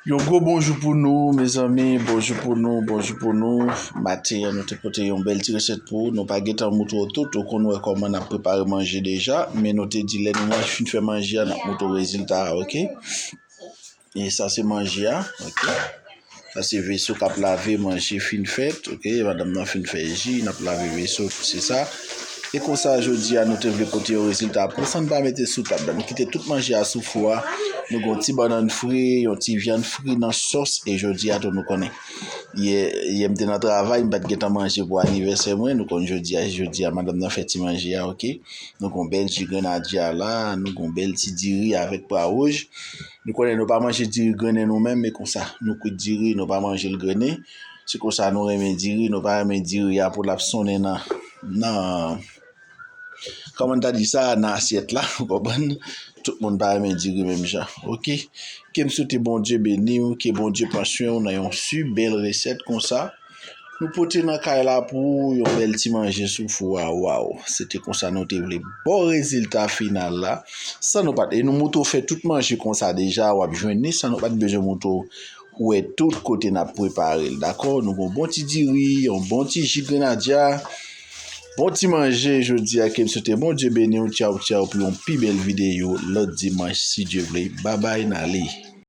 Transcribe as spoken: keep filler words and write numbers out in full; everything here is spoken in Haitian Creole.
Yon gwo bonjou pou nou, mezanmi, bonjou pou nou, bonjou pou nou. Maten an, nou te pote yon bèl ti resèt pou ou. Nou pa gentan moutre w tout, ou konn wè kòman n ap prepare manje deja, men nou te di lè nou fin fè manje a, n ap moutre w rezilta a, oke? E sa se manje a, oke? Sa se veso k ap lave manje fin fèt, oke? Madanm nan fin fè ji, n ap lave veso, se sa. E konsa, jodi a, nou te vle pote yon rezilta pou san n pa mete sou tab la. Nou kite tout manje a sou fou a. Nou gen yon ti bannann fri, yon ti vyann fri nan sòs. E jodi a tou, nou konnen. Yè, yè m te nan travay, m pa t gentan manje pou anivèsè mwen. Nou konn jodi a, jodi a, madanm nan fè ti manje a, oke? Nou gen yon bèl ji grenadya la, nou gen yon bèl ti diri avèk pwa wouj. Nou konnen nou pa manje diri grennen nou menm, men konsa, nou kwit diri, nou pa manje l grennen. Se konsa nou renmen diri, nou pa renmen diri a pou l ap sonnen nan, nan, kòman n ta di sa, nan asyèt la, ou konprann? Tout moun pa renmen diri menm jan, oke? Ke m swete Bondye beni w, ke Bondye pran swen w nan yon si bèl resèt konsa. Nou pote nan kay la pou ou yon bèl ti manje sou fou a, waw. Se te konsa nou te vle. Bon rezilta final la. San nou pa t, e nou moutre w fè tout manje konsa deja, w ap jwenn li, san nou pa t bezwen moutre w wè tout kote n ap prepare l, dakò? Nou gen yon bon ti diri, yon bon ti ji grenadya, bon ti manje jodi a, ke m swete Bondye beni w, tchaw, tchaw, pou yon pi bèl videyo lòt dimanch, si Dye vle. Babay, n ale.